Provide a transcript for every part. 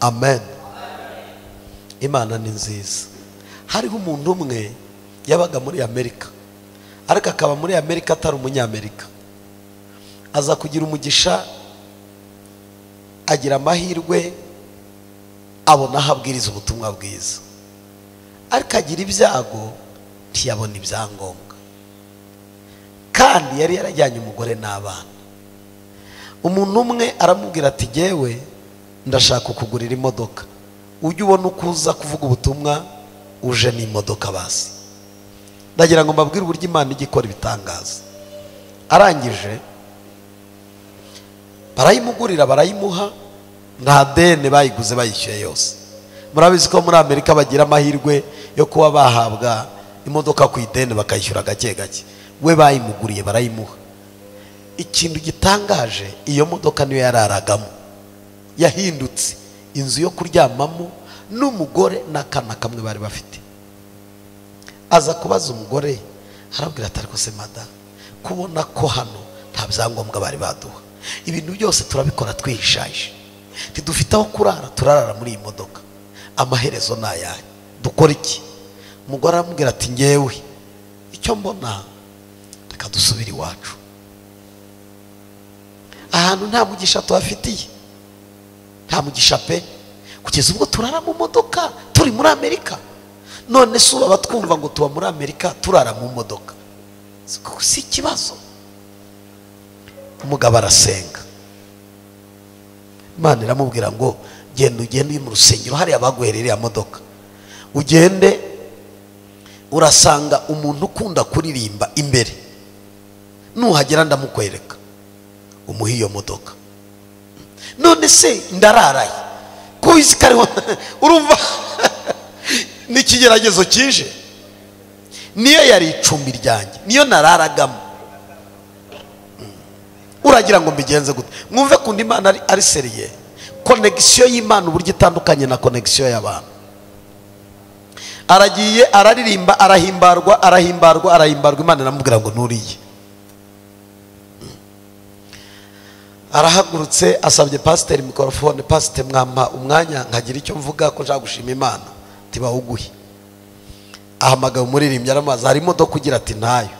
Amen. Imana ni nziza. Hariho umuntu umwe yabaga muri Amerika, ariko akaba muri Amerika atari umunyamerika. Aza kugira umugisha, agira amahirwe, abona aho abwiriza ubutumwa bwiza, ariko agira ibyago ntiyabona ibyangombwa, kandi yari yarajyanye umugore n'abana. Umuntu umwe aramubwira ati jyewe ndashaka kukugurira imodoka, ujye ubona uko uza kuvuga ubutumwa uje n'imodoka. Basi ndagira ngo mbabwire uburyo Imana ijya ikora ibitangaza. Arangije barayimugurira, barayimuha, nta deni bayiguze, bayishyuye yose. Murabizi ko muri Amerika bagira amahirwe yo kuba bahabwa imodoka ku ideni bakayishyura gake gake. We bayimuguriye barayimuha. Ikintu gitangaje, iyo modoka niyo yararagamo, yahindutse inzu yo kuryamamo n'umugore n'akana kamwe bari bafite. Aza kubaza umugore, arabwira ati ariko se mada, kubona ko hano nta byangombwa bari baduha, ibintu byose turabikora twihishaje, ntidufite aho kurara, turarara muri iyi modoka, amaherezo ni ayahe, dukora iki? Umugore aramubwira ati ngewe icyo mbona, reka dusubire iwacu, ahantu nta mugisha tuhafitiye, nta mugisha pe, kugeza ubwo turara mu modoka turi muri Amerika. None se uba batwumva ngo tuba muri Amerika turara mu modoka, si ikibazo. Umugabo arasenga, Imana iramubwira ngo genda ugende uri mu rusengero hariya baguherereye modoka, ugende urasanga umuntu ukunda kuririmba imbere, nuhagera ndamukwereka, umuhe iyo modoka. None se ndararaye ko kariho, urumva n'ikigeragezo kije, niyo yari icumbi ryanjye, niyo nararagamo, uragira ngo mbigenze gute? Mwumve kundi Imana ari seriye. Connection y'Imana uburyo itandukanye na connection y'abantu. Aragiye araririmba, arahimbarwa, arahimbarwa, arahimbarwa, Imana iramubwira ngo nuriye. Arahagurutse asabye pasiteri mikorofone, pasiteri mwampa umwanya nkagira icyo mvuga ko nshaka gushima Imana, tibawuguhe. Ahamagaye umuririmbyi aramaza, hari imodoka ugira ati ntayo,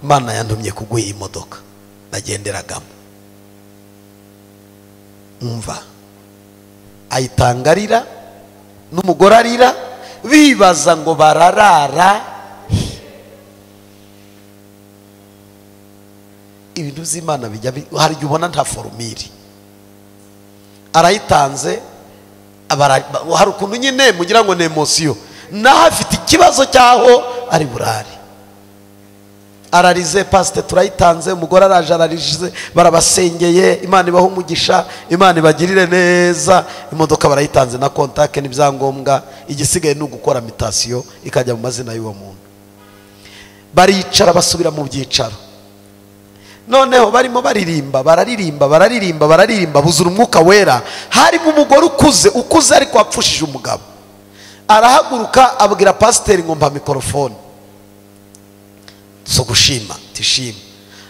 Imana yantumye kuguha iyi modoka nagenderagamo. Umva, ayitanga arira n'umugore arira, bibaza ngo bararara. Ibintu by'Imana bijya, hari igihe ubona nta forumire. Arayitanze, hari ukuntu nyine mugira ngo ni emosiyo, naho afite ikibazo cyaho ari burare. Ararize, pasite turayitanze, umugore araje ararize, barabasengeye, Imana ibaha umugisha, Imana ibagirire neza. Imodoka barayitanze na kontake n'ibyangombwa, igisigaye ni ugukora mitasiyo ikajya mu mazina y'uwo muntu. Baricara basubira mu byicaro. Noneho barimo baririmba, bararirimba, bararirimba, bararirimba, buzura umwuka wera. Harimo umugore ukuze, ukuze ariko wapfushije umugabo. Arahaguruka abwira pasiteri ngo mpa mikorofone. So gushima, tishima.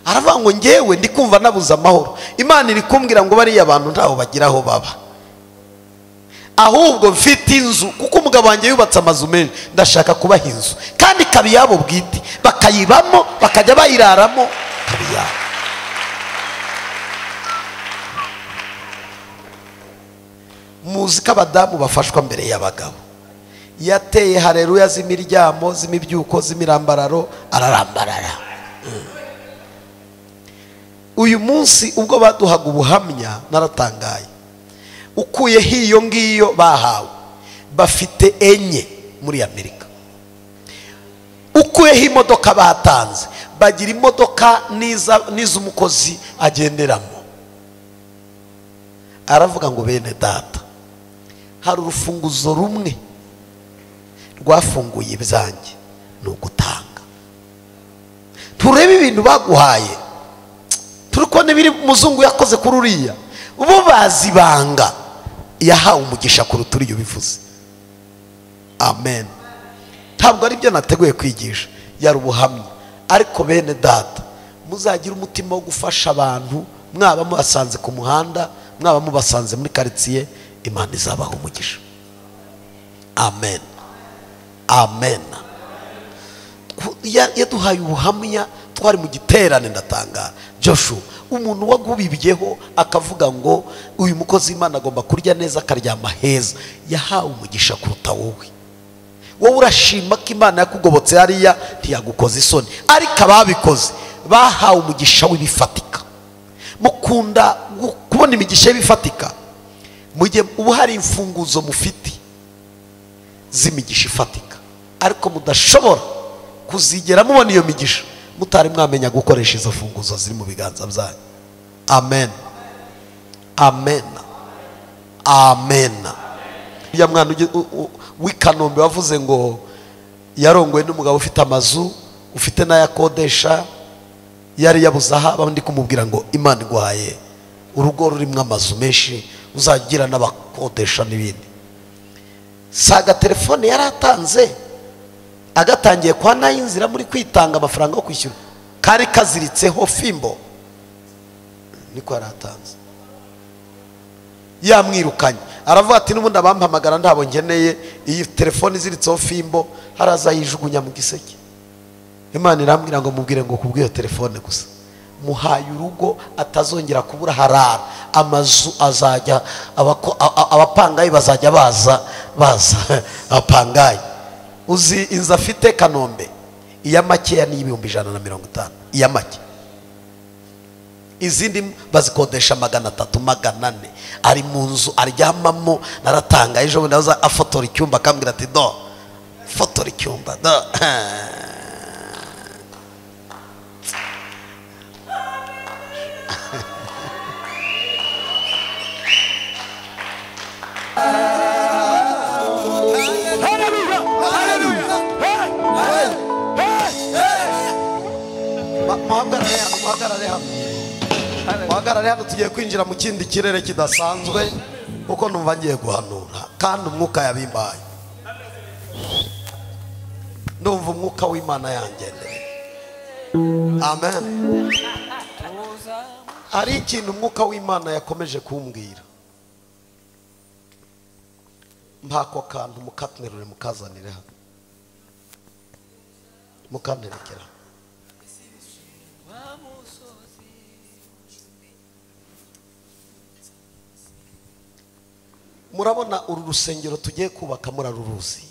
Aravuga ngo ngewe ndi kumva nabuze amahoro, Imana iri kumbwira ngo bariya abantu ntaho bagira aho baba, ahubwo mfite inzu, kuko umugabo wanjye yubatse amazu menshi, ndashaka kubaha inzu kandi ikaba iyabo bwite, bakayibamo, bakajya bayiraramo, ikaba iyabo. Muzi ko abadamu bafashwa mbere y'abagabo. Yateye haleluya z'imiryamo, z'imibyuko, z'imirambararo, ararambarara. Uyu munsi ubwo baduhaga ubuhamya naratangaye. Ukuye hiyo ngiyo bahawe, bafite 4 muri Amerika. Ukuyeho imodoka batanze, bagira imodoka n'iz'umukozi agenderamo. Aravuga ngo bene data, hari urufunguzo rumwe rwafunguye ibyanjye, ni ugutanga. Turebe ibintu baguhaye, turi kubona ibiri muzungu yakoze kuri uriya, bo bazi ibanga, yahawe umugisha kuruta uriya ubivuze. Amen. Ntabwo ari byo nateguye kwigisha, yari ubuhamya. Ariko bene data, muzagira umutima wo gufasha abantu, mwaba mubasanze ku muhanda, mwaba mubasanze muri quartier, Imana izabaha umugisha. Amen, amen. Yaduhaye ubuhamya, twari mu giterane ndatangara. Joshua, umuntu wagubibyeho akavuga ngo uyu mukozi w'Imana agomba kurya neza akaryama heza, yahawe umugisha kuruta wowe. Wowe urashima ko Imana yakugobotse hariya ntiyagukoza isoni, ariko ababikoze bahawe umugisha w'ibifatika. Mukunda kubona imigisha y'ibifatika, mujye ubu hari imfunguzo mufite z'imigisha ifatika, ariko mudashobora kuzigera mubona iyo migisha mutari mwamenya gukoresha izo funguzo ziri mu biganza byanyu. Amen, amen, amen. Ya mwana w'Ikanombe wavuze ngo yarongowe n'umugabo ufite amazu, ufite n'ayakodesha, yari yabuze aha, abandi kumubwira ngo Imana iguhaye urugo rurimo amazu menshi uzagira n'abakodesha n'ibindi. Saga telefone yaratanze agatangiye kwa nayinzira muri kwitanga amafaranga yo kwishyura, kari kaziritseho fimbo, niko yaratanze. Yamwirukanye aravuga ati n'ubundi abampamagara ndabo ngeneye iyi telefone iziritseho fimbo, haraza yijugunya mu giseke. Imana irambwira ngo mubwire ngo kubw'iyo telefone gusa muhaye urugo atazongera kubura harara, amazu azajya abapangayi bazajya baza abapangayi. Uzi inzu afite Kanombe iya makeya ni 150,000 iya make, izindi bazikodesha 300, 400. Ari mu nzu aryamamo. Naratanga ejo bundi aza afotora icyumba akambwira ati do fotora icyumba do. Muhagarare hano, tugiye kwinjira mu kindi kirere kidasanzwe kuko numva ngiye guhanura kandi umwuka yabimbaye. Ndumva umwuka w'Imana yangendereye. Amen. Hari ikintu umwuka w'Imana yakomeje kumbwira, mpako kantu mukaterure mukazanire hano, mukanterekera. Murabona uru rusengero tugiye kubaka, muraruruzi,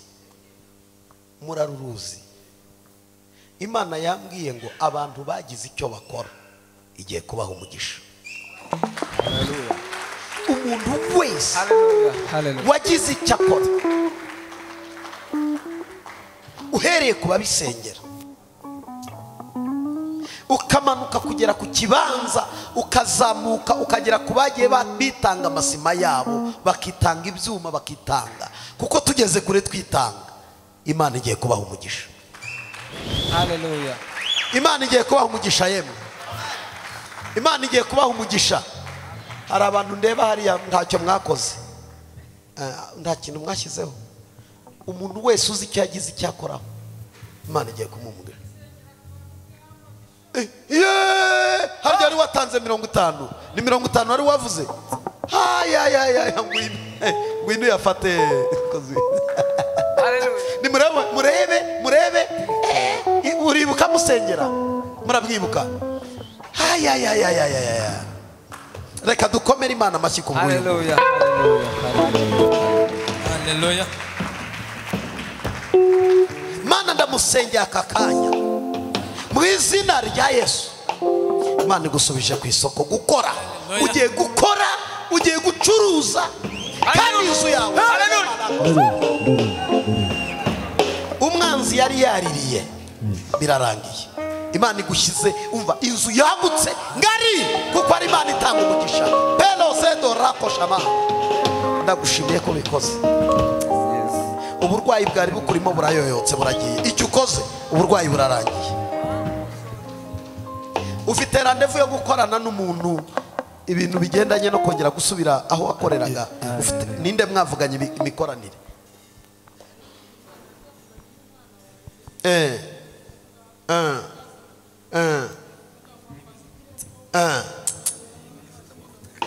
muraruruzi. Imana yambwiye ngo abantu bagize icyo bakora igiye kubaha umugisha. Umuntu wese wagize icyo akora, uhereye ku babisengera ukamanuka kugera ku kibanza, ukazamuka ukagera ku bagiye bitanga amasima yabo, bakitanga ibyuma, bakitanga, kuko tugeze kure twitanga. Imana igiye kubaha umugisha. Haleluya. Imana igiye kubaha umugisha yemwe. Imana igiye kubaha umugisha. Hari abantu ndeba hariya ntacyo mwakoze, nta kintu mwashyizeho. Umuntu wese uzi icyo yagize icyo akoraho, Imana igiye kumumubwira. Harya wari watanze 50, ni 50 wari wavuze. Ngwino yafate. Ni murebe murebe, uribuka musengera, murabwibuka. Reka dukomere Imana amashyi ku bw'uyu. Haleluya, haleluya. Mana ndamusengera aka kanya mu izina rya Yesu. Imana igusubije ku isoko gukora. Ugiye gukora, ugiye gucuruza kandi inzu yawe. Umwanzi yari yaririye birarangiye. Imana igushyize, umva inzu yagutse ngari, kuko ari Imana itanga umugisha. Pelo zedo rako shama. Ndagushimiye ko bikoze. Uburwayi bwari bukurimo burayoyotse buragiye. Icyo ukoze uburwayi burarangiye. Ufite rendez-vous yo gukorana n'umuntu ibintu bigendanye no kongera gusubira aho wakoreraga. Ufite ninde mwavuganye imikoranire?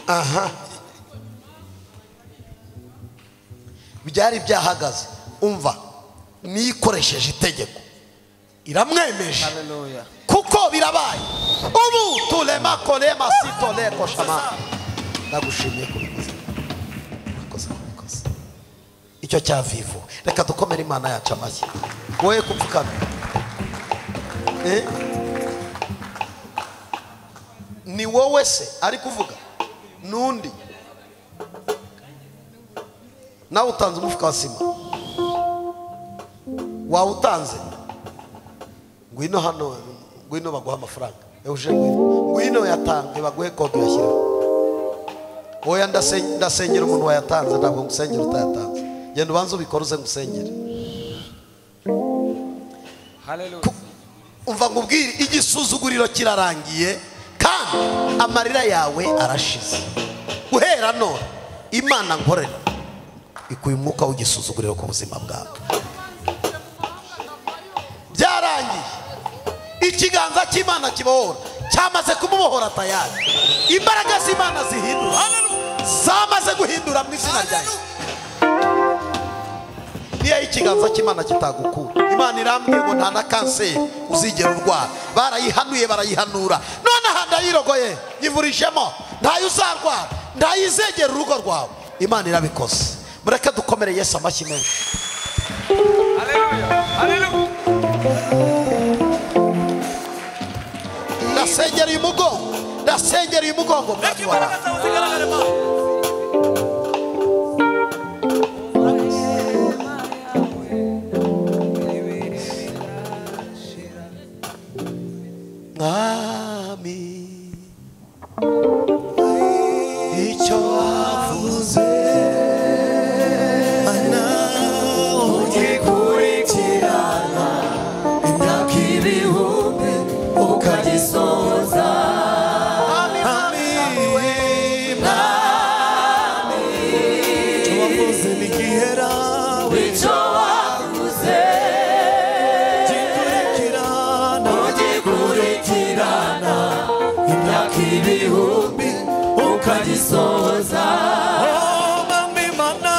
Aha. Ibyari byahagaze, umva, nikoresheje itegeko iramwemeje. Hallelujah. Kuko birabaye ubu tulema kolema sitoleko shama. Ndagushimiye kubikoze, urakoze kubikoze. Icyo cya vivu, reka dukomere Imana yacu amashyi. Woye kupfukama. Ni wowe se ari kuvuga nundi? Nawe utanze umufuka wa sima, wawutanze? Ngwino hano, ngwino baguha amafaranga. Euje ngwino, ngwino yatange baguhe kode uyashyireho. Oya, ndasengera umuntu wayatanze, ntabwo ngusengera utayatanze. Genda ubanze ubikore uze ngusengere. Hallelujah. Umva ngubwire, igisuzuguriro kirarangiye kandi amarira yawe arashize. Guhera none Imana nkorera ikuye umwuka w'igisuzuguriro ku buzima bwawe. Byarangiye. Ikiganza cy'Imana kibohora cyamaze kumubohora tayari. Imbaraga z'Imana zihindura zamaze guhindura mu izina rya Yesu. Niyo ikiganza cy'Imana kitagukura, Imana irambwiye ngo nta na kanseri uzigera urwara. Barayihanuye, barayihanura, none aha ndayirogoye, yivurijemo, ntayo uzarwara, ntayizegera urugo rwawe. Imana irabikoze. Mureke dukomere Yesu amashyi menshi. Hallelujah. Hallelujah. Ndasengera uyu mugongo, ndasengera uyu mugongo mwami wawe. Mwami, icyo wavuze ugikurikirana imyaka ibihumbi ukagisoza. Icyo wavuze ntigihera, icyo wavuze gikurikirana, ugikurikirana imyaka ibihumbi ukagisoza. Oh, Mami Mana,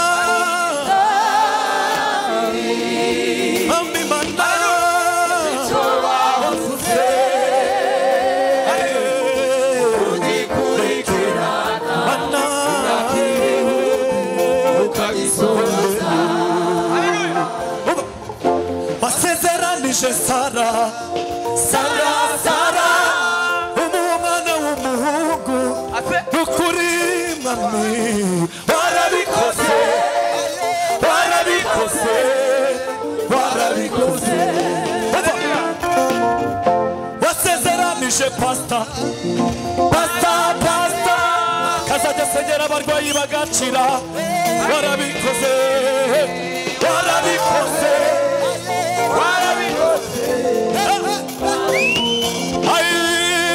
Mami Mana, icyo wavuze ugikurikirana Mana, ukagisoza. Wasezeranije Sara, Sara, Sara, umwana w'umuhungu, nukuri mami, warabikoze, warabikoze, warabikoze. Wasezeranije pasta, pasta, pasta, kazajya asengera abarwayi bagakira, warabikoze, warabikoze, warabikoze. Ay,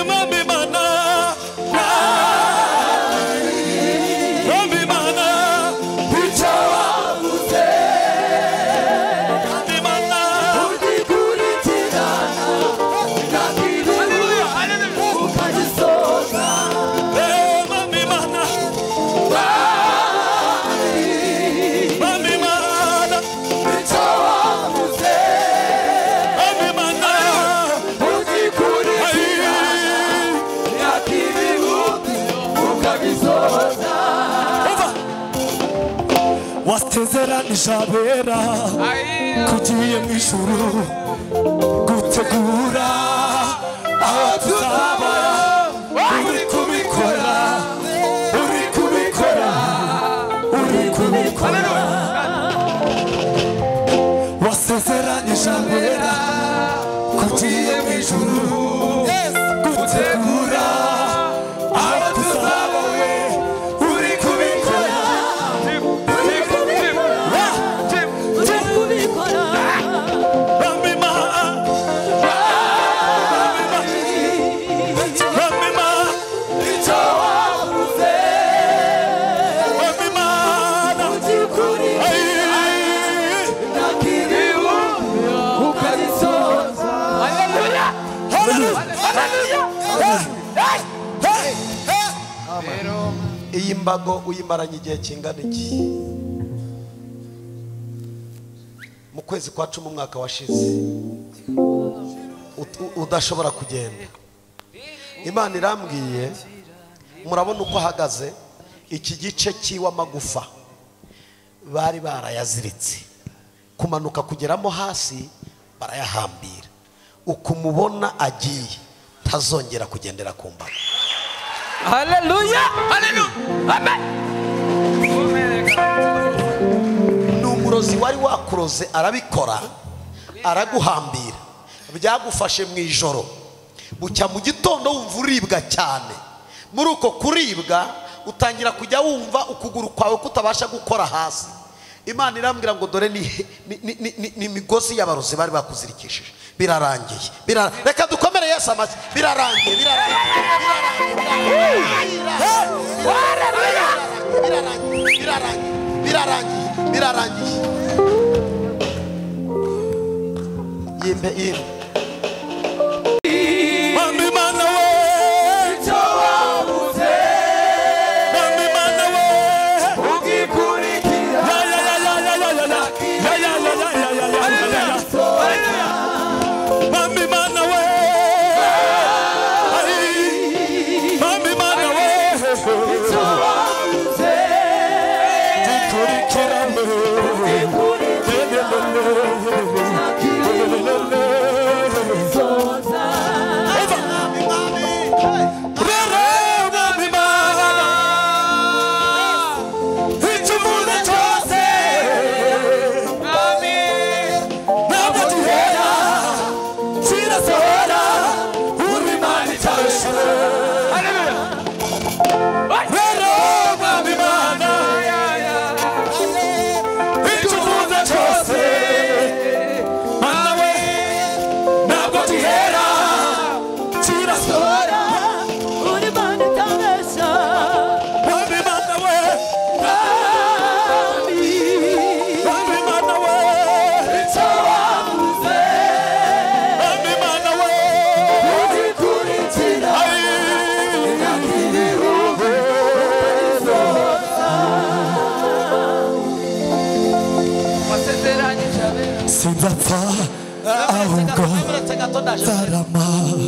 mami mana, mami mana, icyo wavuze mami mana, ugikurikirana imyaka ibihumbi ukagisoza. eh, mami mana, mami mana, icyo wavuze mami mana, ugikurikirana ay. imyaka ibihumbi ukagisoza. Umva. Wasezeranije abera kugiye mu ijuru gutegura aho tuzaba. Uri kubikora, uri kubikora, uri kubikora. Wasezeranije abera kugiye mu ijuru gutegura aho tuzaba. We uri kubikora, uri kubikora, Mami ma, mami ma, icyo wavuze mami ma, ugikurikirana ay. imyaka ibihumbi ukagisoza. Hallelujah. Hallelujah. Hallelujah. Hey, hey. Iyi mbago uyimaranye igihe kingana iki? Mu kwezi kwa 10 umwaka washize udashobora kugenda. Imana irambwiye, murabona uko ahagaze, iki gice cyiwa magufa bari barayaziritse, kumanuka kugeramo hasi barayahambira. Ukumubona agiye tazongera kugendera ku mbago. Haleluya, haleluya, amen. N'umurozi wari wakuroze arabikora, araguhambira, byagufashe mu ijoro, bucya mu gitondo wumva uribwa cyane. Muri uko kuribwa utangira kujya wumva ukuguru kwawe kutabasha gukora hasi. Imana irambwira ngo dore ni imigozi y'abarozi bari bakuzirikishije, birarangiye. Reka dukomere Yesu amashyi. Birarangiye, birarangiye, birarangiye, birarangiye, birarangiye. Yimbe yimbe.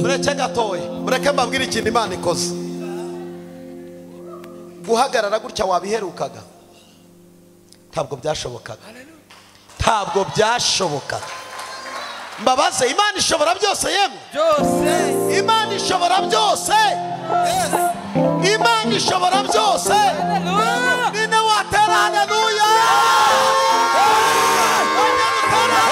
Mureke gatoya, mureke mbabwire ikintu Imana ikoze. Guhagarara gutya wabiherukaga ntabwo byashobokaga, ntabwo byashobokaga. Mbabaze, Imana ishobora byose yemwe, byose. Imana ishobora byose, Imana ishobora byose. Nine watera haleluya. Yo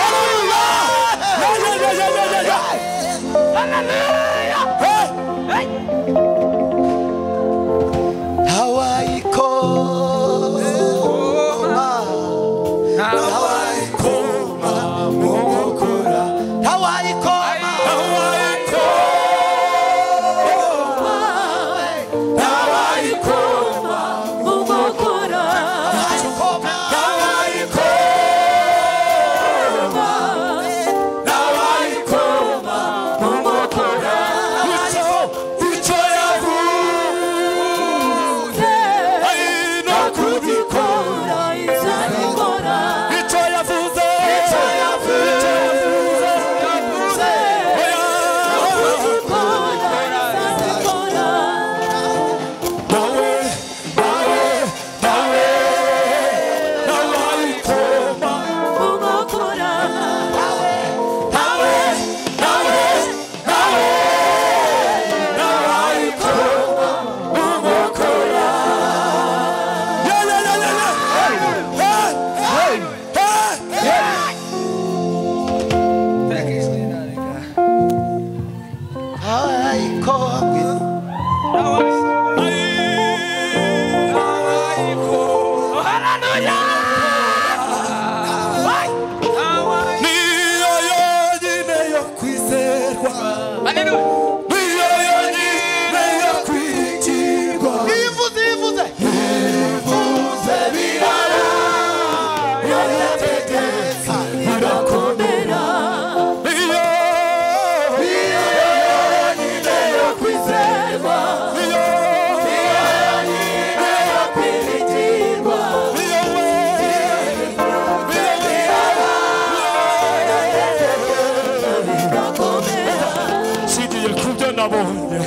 nabonye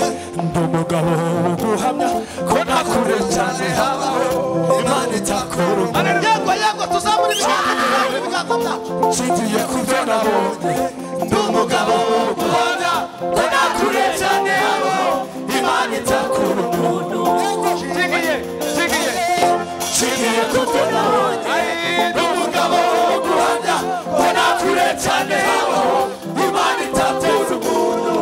ndi umugabo wo guhamya ko nakure cyane habaho Imana itakora umuntu. Yego yego, tuzamura ibiganza byacu. Nshingiye ku byo nabonye ndi umugabo wo guhamya ko nakure cyane habaho Imana itakora umuntu. Nshingiye ku byo nabonye ndi umugabo wo guhamya ko nakure cyane habaho Imana itakora umuntu.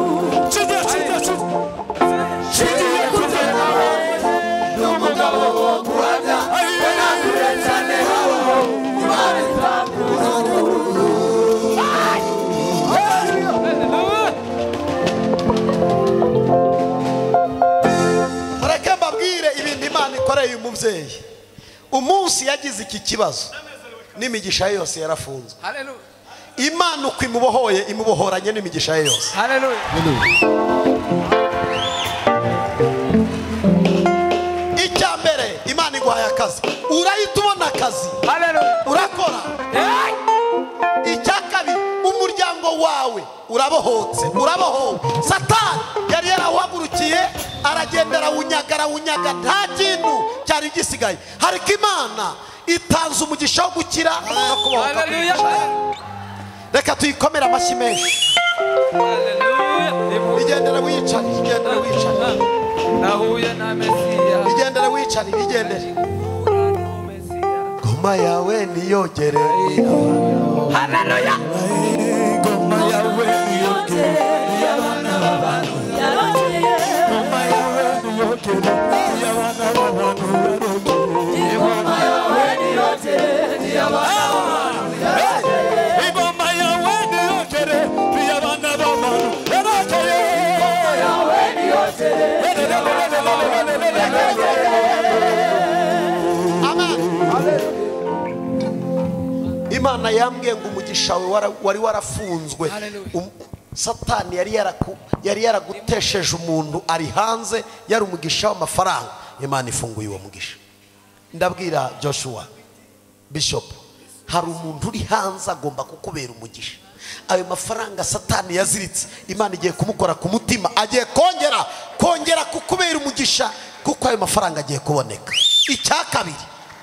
Nshingiye ku byo nabonye ndi umugabo wo guhamya ko nakure cyane habaho Imana itakora umuntu. Mureke mbabwire ibintu Imana ikoreye umubyeyi. Umunsi yagize iki kibazo n'imigisha ye yose yarafunzwe. Haleluya. Imana uko imubohoye imubohoranye n'imigisha ye yose. Haleluya. Icya mbere, Imana iguhaye akazi, urahita ubona akazi. Haleluya. Urakora. Icya kabiri, umuryango wawe urabohotse, urabohowe. Satani yari yarawuhagurukiye aragenda arawunyaga arawunyaga, nta kintu cyari gisigaye. Ariko Imana itanze umugisha wo gukira no kubohoka. Haleluya. Reka tuyikomere amashyi menshi. Haleluya. Igendere wicare, igendere wicare, Nahuye na Mesiya. igendere wicare, igendere. Ngoma yawe niyogere. Haleluya. Ingoma yawe niyogere iy'abana b'abantu. Ingoma yawe niyogere iy'abana b'abantu. Ingoma yawe niyogere iy'abana b'abantu. Ingoma yawe niyogere iy'abana b'abantu. Ingoma yawe niyogere. Amen. Imana yambwiye ngo umugisha wawe wari warafunzwe. Satani yari yaragutesheje umuntu ari hanze, yari umugisha w'amafaranga. Imana ifunguye uwo mugisha. Ndabwira Joshua Bishop, hari umuntu uri hanze agomba kukubera umugisha. Ayo mafaranga Satani yaziritse, Imana igiye kumukora ku mutima, agiye kongera kukubera umugisha, kuko ayo mafaranga agiye kuboneka. Icya kabiri,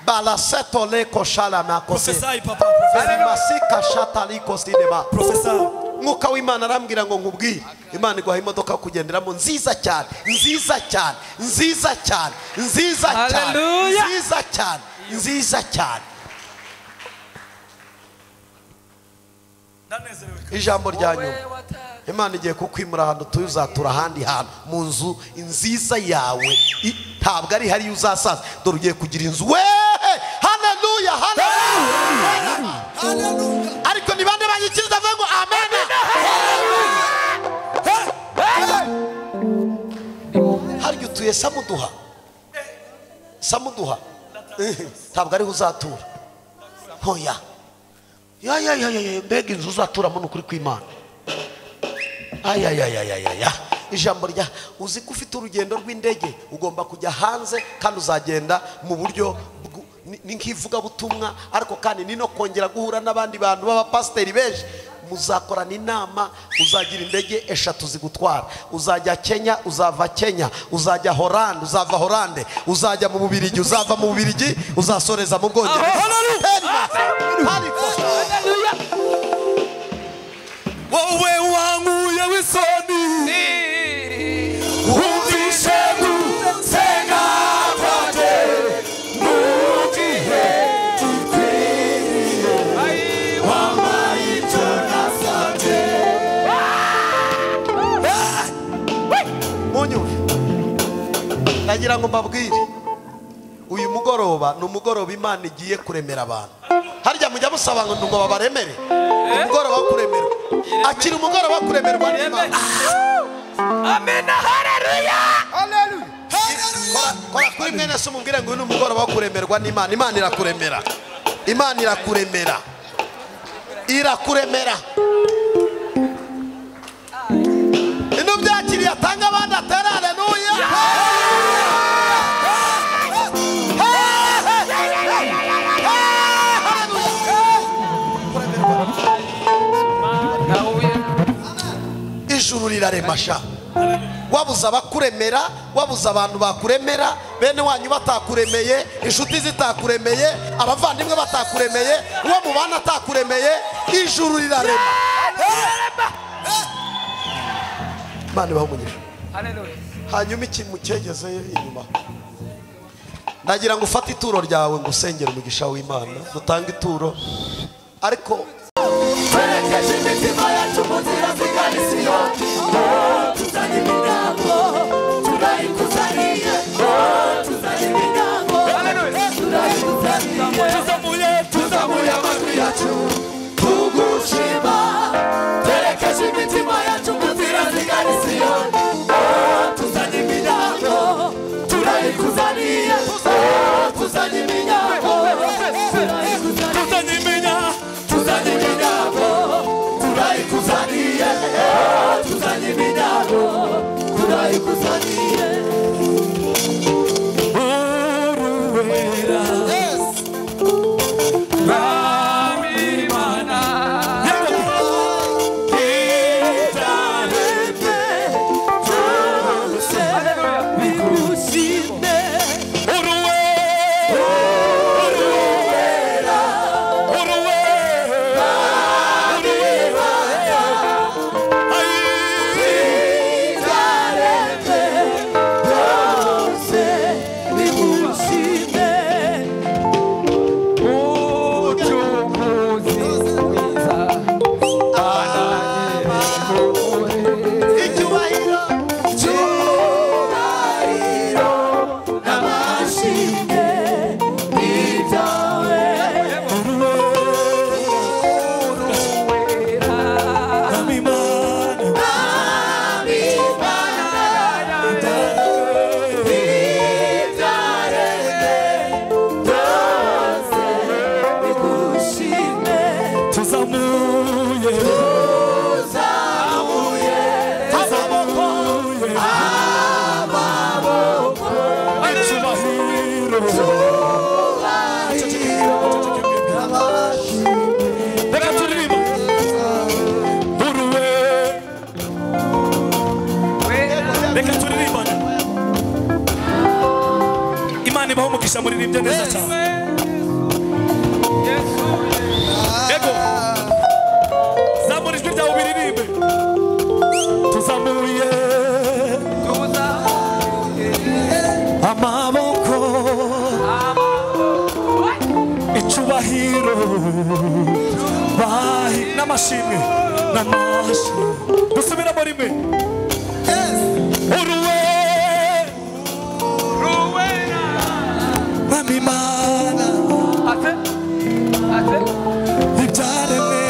balasetole koshala makose. Prophesy, papa, prophesy. Masika shataliko sinema. Prophesy. Mwuka w'Imana arambwira ngo nkubwire, Imana iguha imodoka yo kugenderamo nziza cyane, nziza cyane, nziza cyane, nziza cyane, Hallelujah. nziza cyane, nziza cyane. Ndanezerewe. Ijambo rya nyuma, Imana igiye kukwimura ahantu utuye, uzatura ahandi hantu mu nzu nziza yawe. Ntabwo ari hariya uzasaza, dore ugiye kugira inzu. We haleluya, haleluya. Ariko ni bande banyikiriza bavuga ngo amen. Harya utuye Samuduha, Samuduha ntabwo ariho uzatura. Hoya ya ya ya ya, mbega inzu uzaturamo ni ukuri kw'Imana. Ayayayayaya, ijambo rya uzi ko ufite urugendo rw'indege, ugomba kujya hanze kandi uzagenda mu buryo ni nk'ivugabutumwa, ariko kandi ni no kongera guhura n'abandi bantu b'abapasiteri benshi. Muzakorana inama, uzagira indege 3 zigutwara. Uzajya Kenya, uzava Kenya, uzajya Holande, uzava Holande, uzajya mu Bubirigi, uzava mu Bubirigi, uzasoreza mu Bwongereza. Haleluya. Wowe wankuye w'isoni, wumvishe gusenga kwanjye mu gihe gikwiriye, wampaye icyo nasabye. Munyumve, ndagira ngo mbabwire, uyu mugoroba ni umugoroba Imana igiye kuremera abantu. Harya mujya musaba ngo babaremere? Umugoroba wo kuremerwa, akira umugoroba wo kuremerwa n'Imana. Amen. Haleluya. Haleluya. Kora kuri mwene se umubwire ngo uyu ni umugoroba wo kuremerwa n'Imana. Imana irakuremera, Imana irakuremera, irakuremera. Ino byakiriye atanga abandi atera haleluya. Ijuru rirarema sha. Wabuze abakuremera, wabuze abantu bakuremera, bene wanyu batakuremeye, inshuti zitakuremeye, abavandimwe batakuremeye, uwo mubana atakuremeye, ijuru rirarema. Imana ibahe umugisha. Hanyuma iki mucyegezeyo inyuma, ndagira ngo ufate ituro ryawe ngo usengere umugisha w'Imana, dutange ituro. Ariko twerekeje imitima yacu mu nzira zigana i Siyoni, tuzanye iminyago turayikuzaniye, tuzanye iminyago turayikuzaniye, tuzamuye amajwi yacu tugushima, twerekeje imitima yacu mu nzira zigana i Siyoni, tuzanye iminyago turayikuzaniye, tuzanye iminyago tuzanye iminyago turayikuzaniye, tuzanye iminyago turayikuzaniye. Uruwera Mwami Imana ibyaremwe byose bigushime, Uruwera Uruwera ibyaremwe byose bigushime. Umucunguzi mwiza icyubahiro Icyubahiro n'amashimwe ni ibyawe, Uruwera Mwami Imana, ibyaremwe byose bigushime, tuzamuye tuzamuye amaboko icyubahiro reka turirimba uruwe reka turirimbane. Imana ibahe umugisha, muririmbye neza cyane. Ego zamura ijwi ryawe ubiririmbe. Tuzamuye amaboko icyubahiro bahi n'amashimwe n'amashimwe. Dusubiramo rimwe. Uruwe Mwami Imana ibyaremwe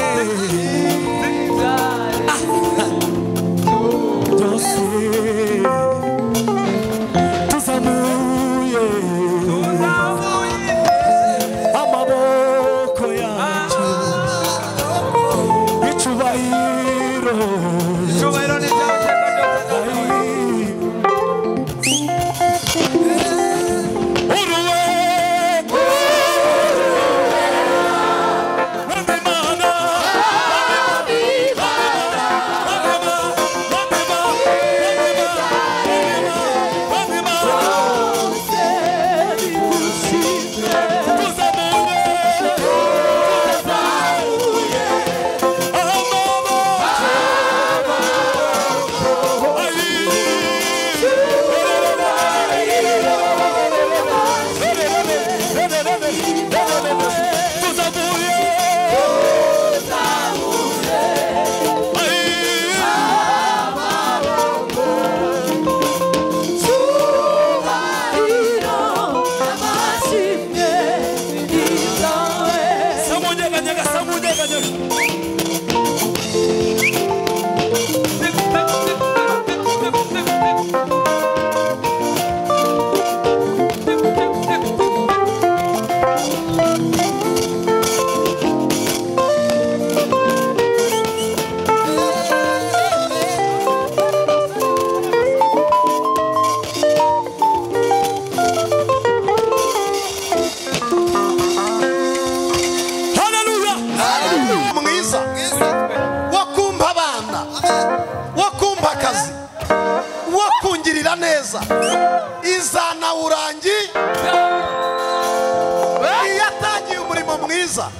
byose tuzamuye amaboko yacu icyubahiro uruwe Mwami Imana Mwami Imana Mwami Imana Mbwira neza, izanawurangi. Iyo atangiye umurimo mwiza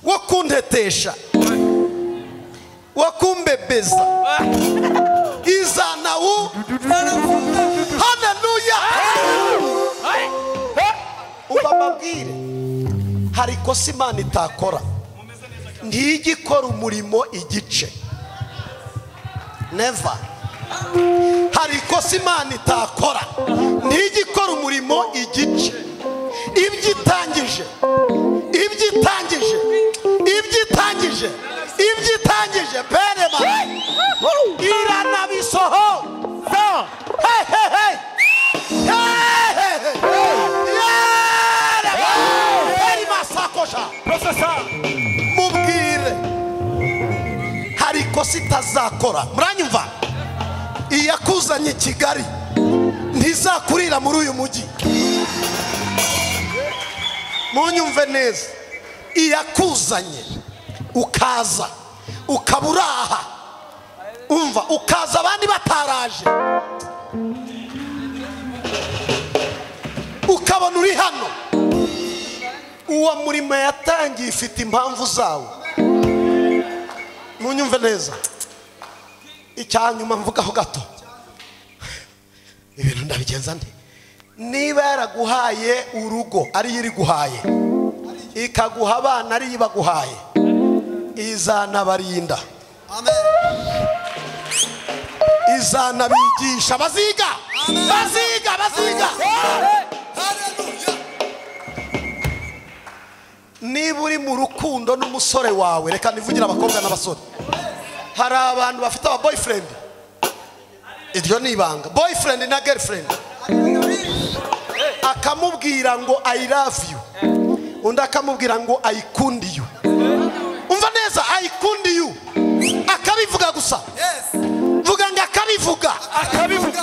wo kuntetesha, wo kumbebeza, izanawu. Haleluya! Ubababwire, hari ikosa Imana itakora. Ntijya ikora umurimo igice. Never. Hari ikosa Imana itakora. Ntijya ikora umurimo igice. Ibyo itangije, ibyo itangije, ibyo itangije, ibyo itangije, perema iranabisoho. Hey, hey, hey. Hey, hey, hey. Mubwire, hari ikosa itazakora. Muranyumva? Iyakuzanye i Kigali ntizakurira muri uyu mujyi. Munyumve neza, iyakuzanye ukaza ukaburaha, umva, ukaza abandi bataraje, ukabona uri hano. Uwo murimo yatangiye ifite impamvu zawo. Munyumve neza. Icyanyuma mvugaho gato, ibintu ndabigenza nte? Niba yaraguhaye urugo ariyo iri guhaye, ikaguha abana ariyo ibaguhaye, izanabarinda, izanabigisha, baziga, baziga, baziga. Niba uri mu rukundo n'umusore wawe, reka nivugire abakobwa n'abasore. Hari abantu bafite aba boyfriend, iryo ni ibanga, boyfriend na girlfriend, akamubwira ngo I love you, undi akamubwira ngo I kundi you. Umva neza, I kundi you, akabivuga gusa. Vuga ngo akabivuga, akabivuga.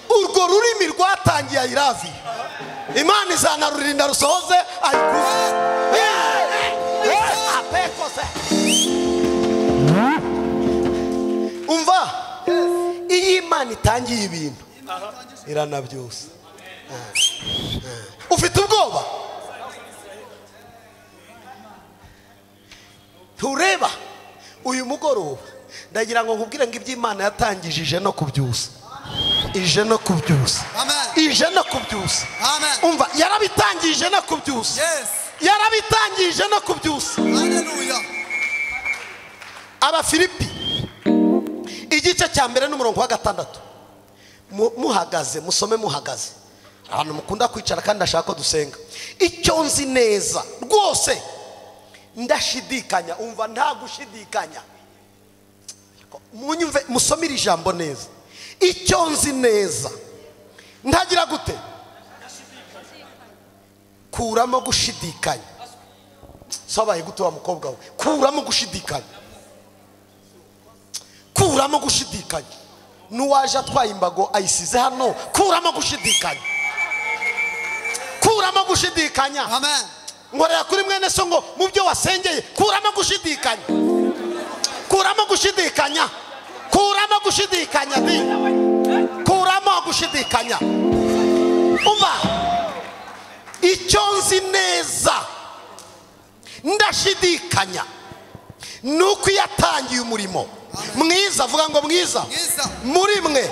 Urwo rurimi rwatangiye I love you, Imana izanarurinda rusohoze I kundi. Umva, iyo Imana itangiye ibintu iranabyusa. Ufite ubwoba? Tureba uyu mugoroba, ndagira ngo nkubwire ngo iby'Imana yatangije no kubyusa, ije no kubyusa, ije no kubyusa. Umva, yarabitangije no kubyusa, yarabitangije no kubyusa. Abafilipi igice cya mbere n'umurongo wa 6. Muhagaze, musome muhagaze. Abantu mukunda kwicara kandi ndashaka ko dusenga. Icyo nzi neza rwose ndashidikanya, umva nta gushidikanya. Munyumve, musomire ijambo neza. Icyo nzi neza ntagira gute? Kuramo gushidikanya. Sabaye gute wa mukobwa we? Kuramo gushidikanya. Kuramo gushidikanya. Nuwaje atwaye imbago ayisize hano, kuramo gushidikanya. Kuramo gushidikanya. Amen. Ngorera kuri mwene so ngo mu byo wasengeye, kuramo gushidikanya. Kuramo gushidikanya. Kuramo gushidikanya di. Kuramo gushidikanya. Umva, icyo nzi neza ndashidikanya nuko yatangiye umurimo mwiza, avuga ngo mwiza muri mwe,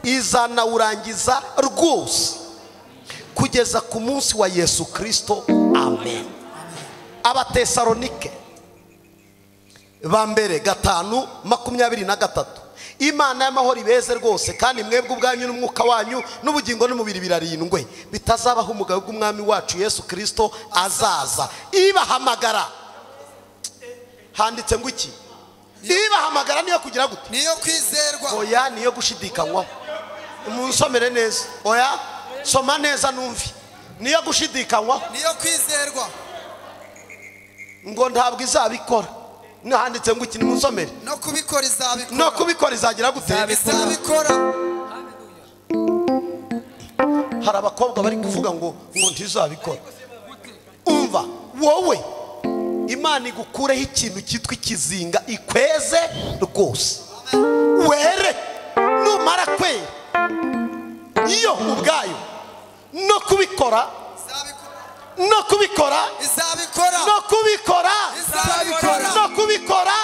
izanawurangiza rwose kugeza ku munsi wa Yesu Kristo. Amen. Abatesalonike ba mbere 5:23. Imana y'amahoro ibeze rwose, kandi mwebwe ubwanyu n'umwuka wanyu n'ubugingo n'umubiri birarindwe, bitazabaho umugabo w'umwami wacu Yesu Kristo azaza. Ibahamagara, handitse ngo iki? Ibahamagara niyo kugira gute? Niyo kwizerwa. Oya, niyo gushidikanywaho. Munsomere neza. Oya, soma neza numvi. Niyo gushidikanywaho. Niyo kwizerwa. Ngo ntabwo izabikora. Handitse ngo iki? Nimunsomere. No kubikora izabikora. No kubikora izagira gute? Izabikora. Hari abakobwa bari kuvuga ngo ntizabikora. Umva, wowe Imana igukureho ikintu cyitwa ikizinga, ikweze rwose, were. Nibimara kwera iyo ubwayo no kubikora, no kubikora, izabikora, no kubikora, izabikora, no kubikora,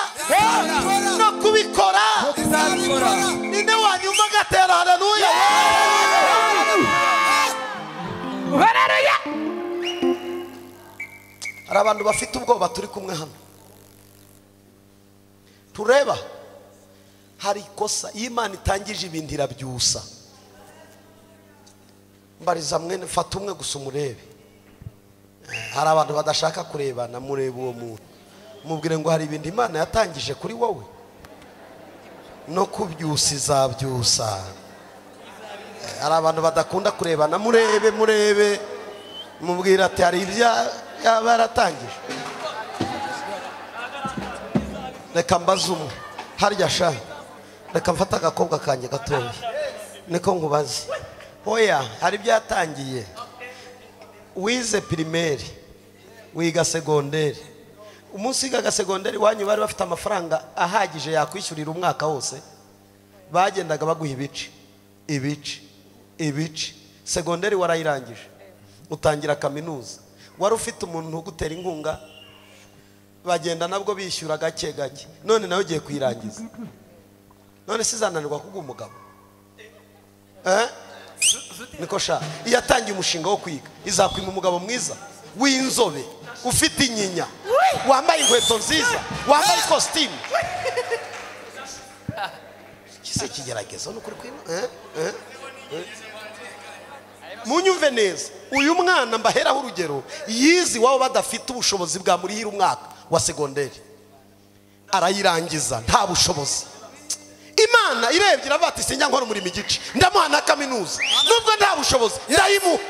no kubikora, izabikora. Ninde wanyuma agatera haleluya? Haleluya. Hari abantu bafite ubwoba turi kumwe hano tureba. Hari ikosa iyo Imana itangije ibintu irabyusa. Mbariza mwene, fata umwe gusa umurebe. Hari abantu badashaka kurebana, murebe uwo muntu mubwire ngo hari ibintu Imana yatangije kuri wowe no kubyusa izabyusa. Hari abantu badakunda kurebana, murebe murebe mubwira ati hari ibya yaba yaratangije. Reka mbaze umwe harya sha, reka mfate agakobwa kanjye gatoya niko nkubaze. Hoya hari ibyo yatangiye. Wize primaire, wiga segonderi. Umunsi wigaga segonderi wanyu bari bafite amafaranga ahagije yakwishyurira umwaka wose? Bagendaga baguha ibice ibice ibice. Segonderi warayirangije, utangira kaminuza. Wari ufite umuntu ugutera inkunga, bagenda nabwo bishyura gake gake. None nawe ugiye kuyirangiza. None sizananirwa kuguha umugabo? Niko sha, iyo atangiye umushinga wo kwiga izakwima umugabo mwiza w'inzobe ufite inyinya, wambaye inkweto nziza, wambaye ikositimu. Kise kigeragezo nukuri kwima. Munyumve neza, uyu mwana mbaheraho urugero yizi wabo badafite ubushobozi bwa murihira umwaka wa segonderi, arayirangiza nta bushobozi. Imana irebye iravuga ati sinjya nkora umurimo igice, ndamuha na kaminuza nubwo nta bushobozi ndayimuha.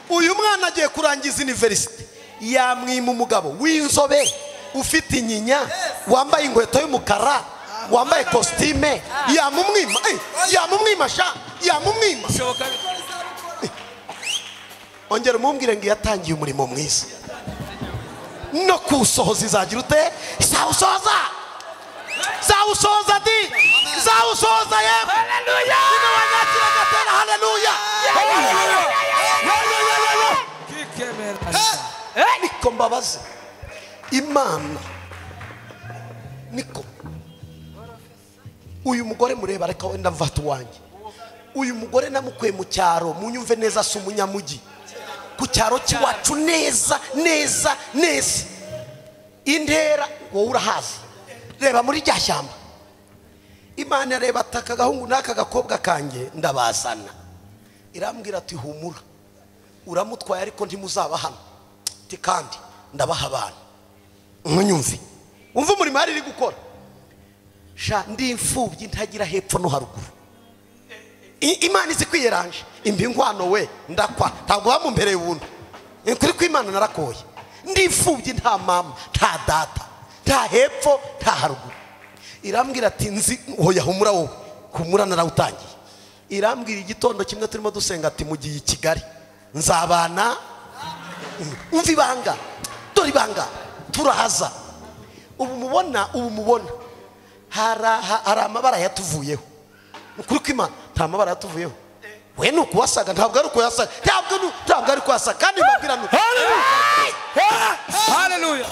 Uyu mwana agiye kurangiza university, yamwima umugabo w'inzobe ufite inyinya, wambaye inkweto y'umukara, wambaye kositime. Yamumwima, yamumwima sha, yamumwima. Ongera umumbwire ngo yatangiye umurimo mwiza no kuwusohoza izagira ute? Izawusohoza, izawusohoza di, izawusohoza yemwe. Haleluya. Ninde wanyakira agatera haleluya? Niko mbabaze Imana, niko uyu mugore mureba, reka wenda mvata uwanjye. Uyu mugore namukuye mu cyaro, munyumve neza, si umunyamugi, ku cyaro cy'iwacu neza neza neza. Intera wowe urahazi, reba muri rya shyamba. Imana reba ataka agahungu n'aka gakobwa kanjye ndabazana. Irambwira ati humura, uramutwaye ariko ntimuzaba hano, ati kandi ndabaha abana. Munyumve, umve umurimo yari iri gukora. Sha ndi imfubyi ntagira hepfo no haruguru. Imana izi kwiyeranje imbi nkwano we ndakwa, ntabwo bamumpereye ubuntu. Kuri kw'Imana narakoye. Ndi imfubyi nta mama nta data nta hepfo nta haruguru. Irambwira ati nzi hoya humura wowe, humura narawutangiye. Irambwira igitondo kimwe turimo dusenga ati mugiye i Kigali nzabana. Umva ibanga, dore ibanga, turahaza. Ubu mubona, ubu mubona hari amabara yatuvuyeho. Ukuri kw'Imana nta mabara yatuvuyeho. We ni ukuwasaga, ntabwo ari ukuyasaga, ntabwo ari kuyasaga. Kandi mbabwira nuko Haleluya.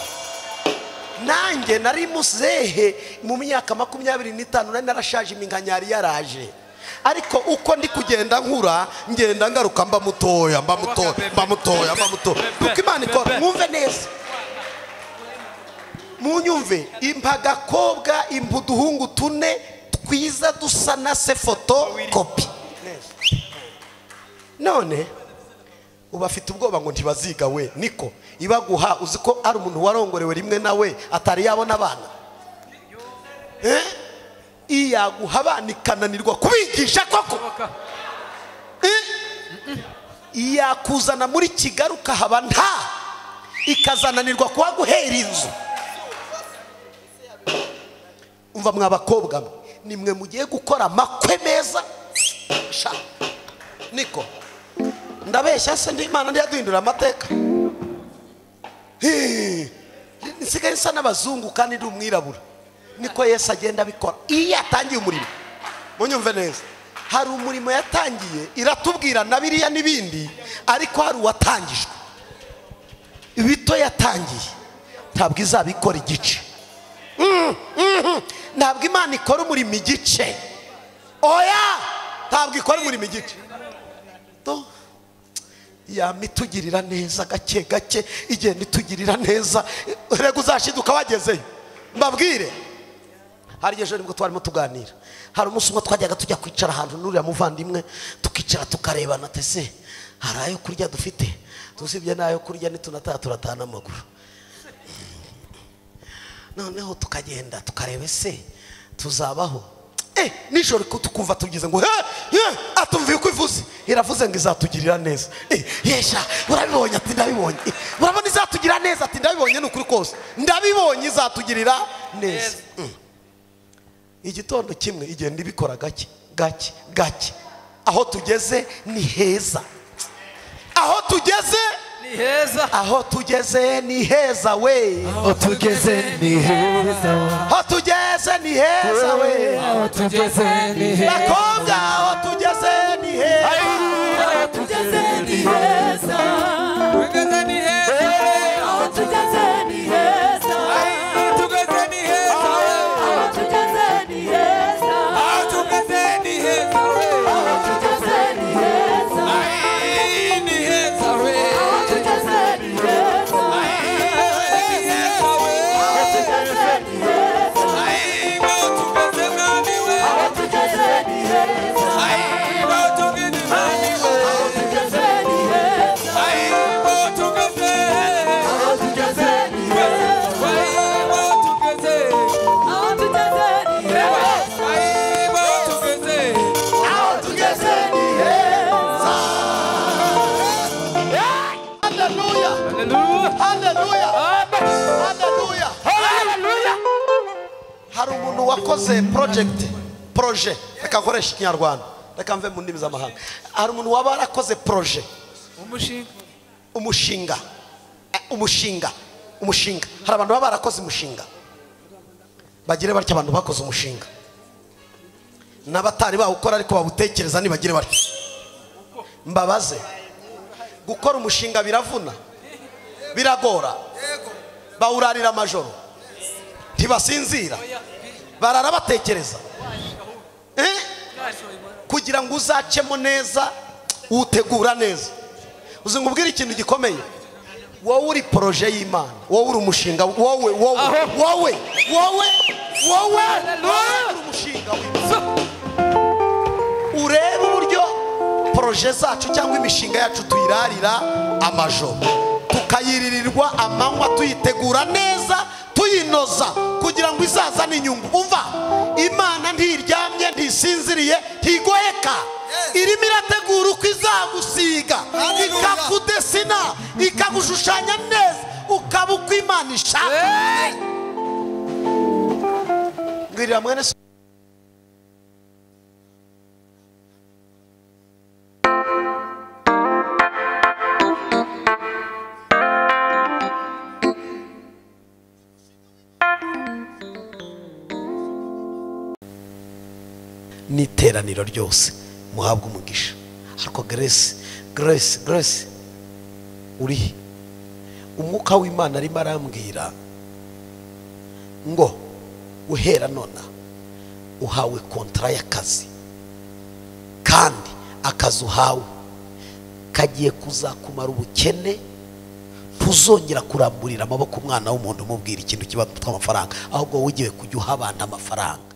Nanjye nari muzehe mu myaka 25, nari narashaje, iminkanyari yaraje. Ariko uko ndi kugenda nkura, ngenda ngaruka mba mutoya, mba mutoya, mba mutoya, mba mutoya. Kuko Imana ikora. Mwumve neza, munyumve. Impa agakobwa, impa uduhungu tune twiza dusa na se foto kopi. None ubafite ubwoba ngo ntibaziga we. Niko ibaguha, uzi ko ari umuntu warongorewe rimwe nawe atari yabona abana. Iyaguha abana ikananirwa kubigisha koko. Iyakuzana muri Kigali ukahaba nta, ikazananirwa kuhaguhera inzu. Umva mwa bakobwa mwe, nimwe mugiye gukora amakwe meza. Sha niko ndabeshya se? Ndi Imana ntiyaduhindura amateka. Nsigaye nsa n'abazungu kandi ndi umwirabura. Niko Yesu agenda abikora iyo atangiye umurimo. Munyumve neza, hari umurimo yatangiye iratubwira na biriya n'ibindi, ariko hari uwatangijwe. Ibito yatangiye ntabwo izabikora igice. Ntabwo Imana ikora umurimo igice. Oya, ntabwo ikora umurimo igice. Yamitugirira neza gake gake, igenda itugirira neza, rega uzashiduka wagezeyo. Mbabwire, hari ejo nibwo twarimo tuganira, hari umunsi umwe twajyaga tujya kwicara ahantu n'uriya muvandimwe, tukicara tukarebana, tese hari ayo kurya dufite, tusibye n'ayo kurya nitunataha turatana amaguru. Noneho tukagenda tukareba ese tuzabaho. Nijoro tukumva tugize ngo atumviye uko ivuze, iravuze ngo izatugirira neza. Yesha urabibonye? Ati ndabibonye. Urabona izatugirira neza? Ati ndabibonye, ni ukuri kose ndabibonye izatugirira neza. Igitondo kimwe igenda ibikora gake gake gake. Aho tugeze ni heza, aho tugeze ni heza, aho tugeze ni heza we, aho tugeze ni heza, aho tugeze ni heza we, aho tugeze ni heza, bakobwa, aho tugeze ni heza, aho tugeze ni heza, tugeze ni heza, aho tugeze ni heza, tugeze ni heza, aho tugeze ni heza, aho tugeze ni heza, aho tugeze ni heza, ni heza we, aho tugeze ni heza, ni heza we, aho tugeze ni heza, aho tugeze mwami we, aho tugeze ni heza, aho tugeze mwami we, aho tugeze ni heza, aho tugeze, aho tugeze ni heza, aho tugeze, aho tugeze ni heza, aho tugeze, aho tugeze ni heza. Haleluya, haleluya, haleluya, Haleluya. Hari umuntu wakoze projet, reka nkoreshe Ikinyarwanda, reka mve mu ndimi z'amahanga. Hari umuntu waba warakoze projet, umushinga, umushinga, umushinga. Hari abantu baba barakoze umushinga, bagire batya. Abantu bakoze umushinga n'abatari bawukora ariko bawutekereza, nibagire batya. Mbabaze, gukora umushinga biravuna, biragora, bawurarira amajoro, ntibasinzira, barara batekereza kugira ngo uzacemo neza, utegura neza. Uzi ngubwira ikintu gikomeye, wowe uri projet y'Imana, wowe uri umushinga, wowe wowe wowe wowe wowe uri umushinga w'Imana. Urebe uburyo projet zacu cyangwa imishinga yacu tuyirarira amajoro, tukayiririrwa amanywa, tuyitegura neza, tuyinoza kugira ngo izazane inyungu. Umva, Imana ntiryamye, ntisinziriye, ntigoheka, irimo irategura uko izagusiga, ikakudesina, ikagushushanya neza, ukaba uko Imana ishaka. Mbwirira mwene so n'iteraniro ryose muhabwe umugisha. Ariko Grace, Grace, Grace uri umwuka w'Imana arimo arambwira ngo uhera nona uhawe kontra y'akazi, kandi akazi uhawe kagiye kuzakumara ubukene, ntuzongera kuramburira amaboko umwana w'umuntu umubwira ikintu kiba amafaranga, ahubwo wowe ugiye kujya uha abantu amafaranga.